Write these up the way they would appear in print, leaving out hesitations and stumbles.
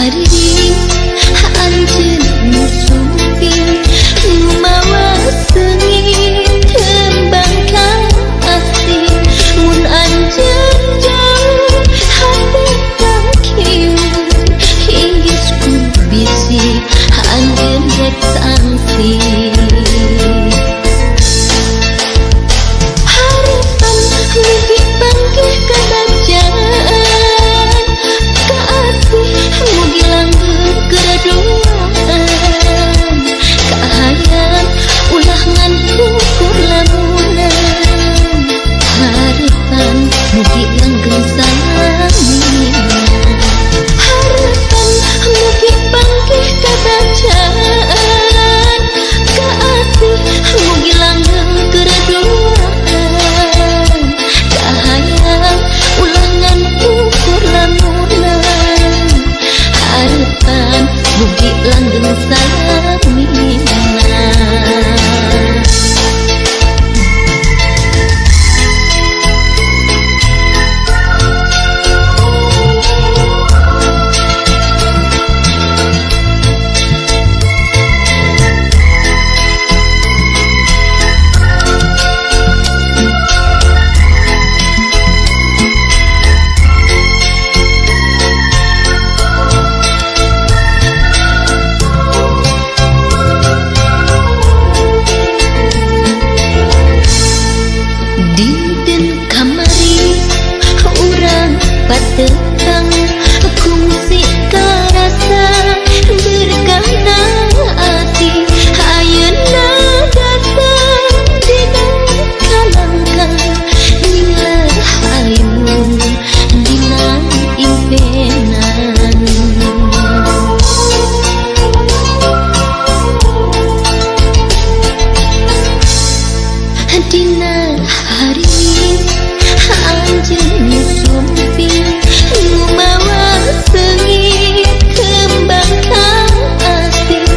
Hari anjeun nu sumping nu mawa seungit kembang kasih mun anjeun jauh hate kakieu inggis ku bisi anjeun rek sangsi. Harapan mugi panggih kabacaan kaasih mugi langgeng keduaan kahayang ulah ngan ukur lamunan harapan mugi langgeng salamina. Harapan mugi panggih kabacaan kaasih mugi langgeng keduaan kahayang ulah ngan ukur lamunan harapan mugi langgeng salamina. Dinten kamari urang patetang kungsi karasa berkahna ati ayeuna datang dina kalangkang ninglar halimun dina impenan. Dina hari anjeun nu sumping nu mawa seungit kembang kasih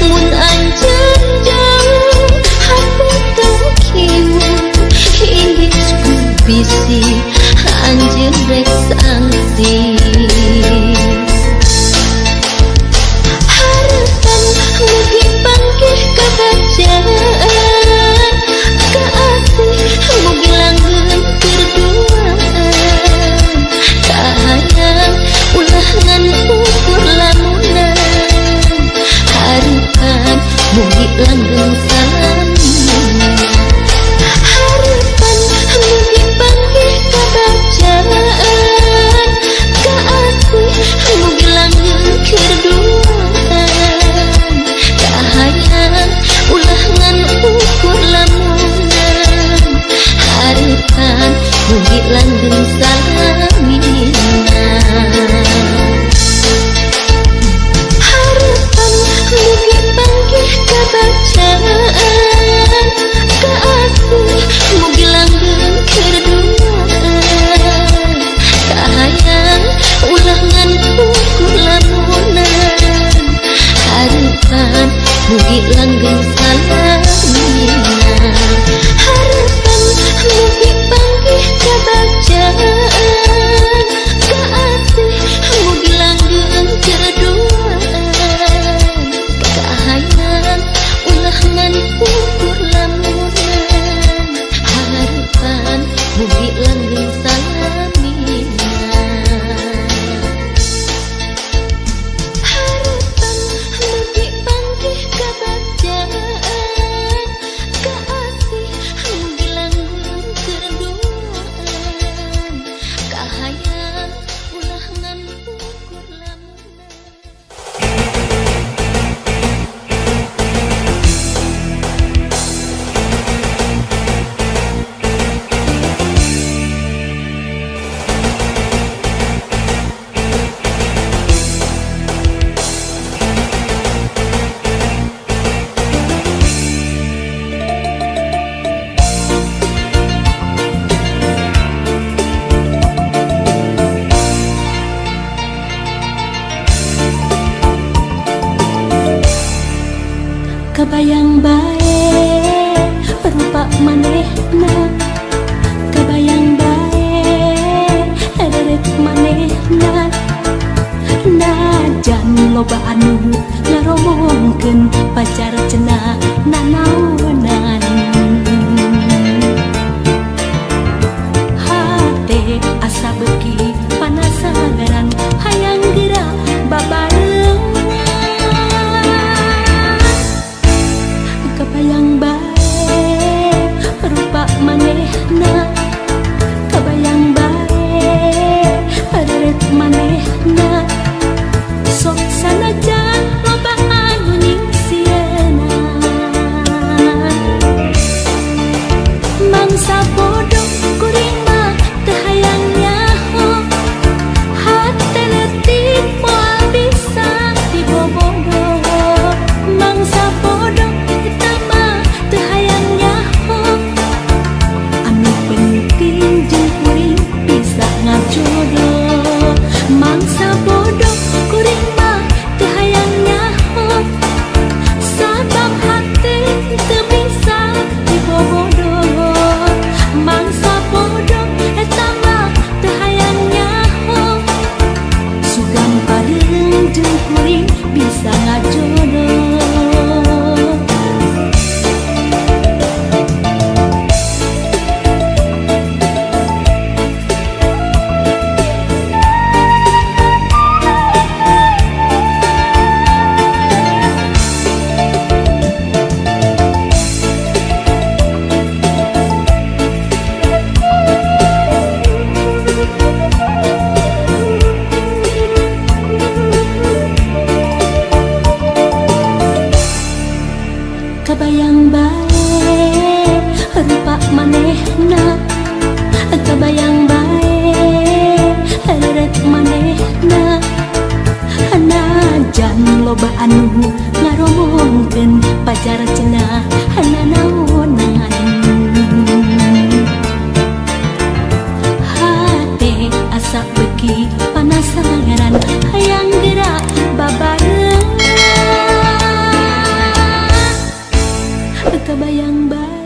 mun anjeun jauh hate kakieu inggis ku bisi anjeun rek sangsi. Harapan mugi panggih kabacaan kaasih mugi langgeng keduaan kahayang ulah ngan ukur lamunan harapan mugi langgeng salamina. Harapan mugi panggih kabacaan kaasih mugi langgeng keduaan kahayang ulah ngan ukur lamunan harapan mugi langgeng salamina. Harapan mugi panggih kabacaan kaasih mugi langgeng keduaan kahayang ulah ngan ukur lamunan harapan mugi langgeng salamina. Harapan mugi panggih kabacaan kaasih mugi langgeng keduaan kahayang ulah ngan ukur lamunan harapan mugi langgeng salamina. Harapan mugi panggih kabacaan kaasih mugi langgeng keduaan kahayang ulah ngan ukur lamunan. Kabayang bae rupa manehna, kabayang bae rerek manehna, najan Sanajan loba anu ngaromongkeun pacar cenah nanaonan. Hate asa beuki panasaran hayang geura babarengan. Kabayang bae rupa manehna, kabayang bae reret manehna. Sok sanajan loba anu nyingsieunan. Mangsa bodoh kuring mah teu hayang nyaho, hate leutik moal bisa dibobodo. Mangsa bodoh eta mah teu hayang nyaho, anu penting jeung kuring bisa ngajodoh. Mangsa bodoh kuring mah teu hayang nyaho, sabab hate teu bisa dibobodo. Mangsa bodoh eta mah teu hayang nyaho, sugan bareng jeung kuring bisa ngajodoh. Kabayang bae rupa manehna, kabayang bae reret manehna. Najan loba anu ngaromongkeun pacar cenah nanaonan. Hate asa beuki panasaran hayang geura babarengan. Kabayang bae.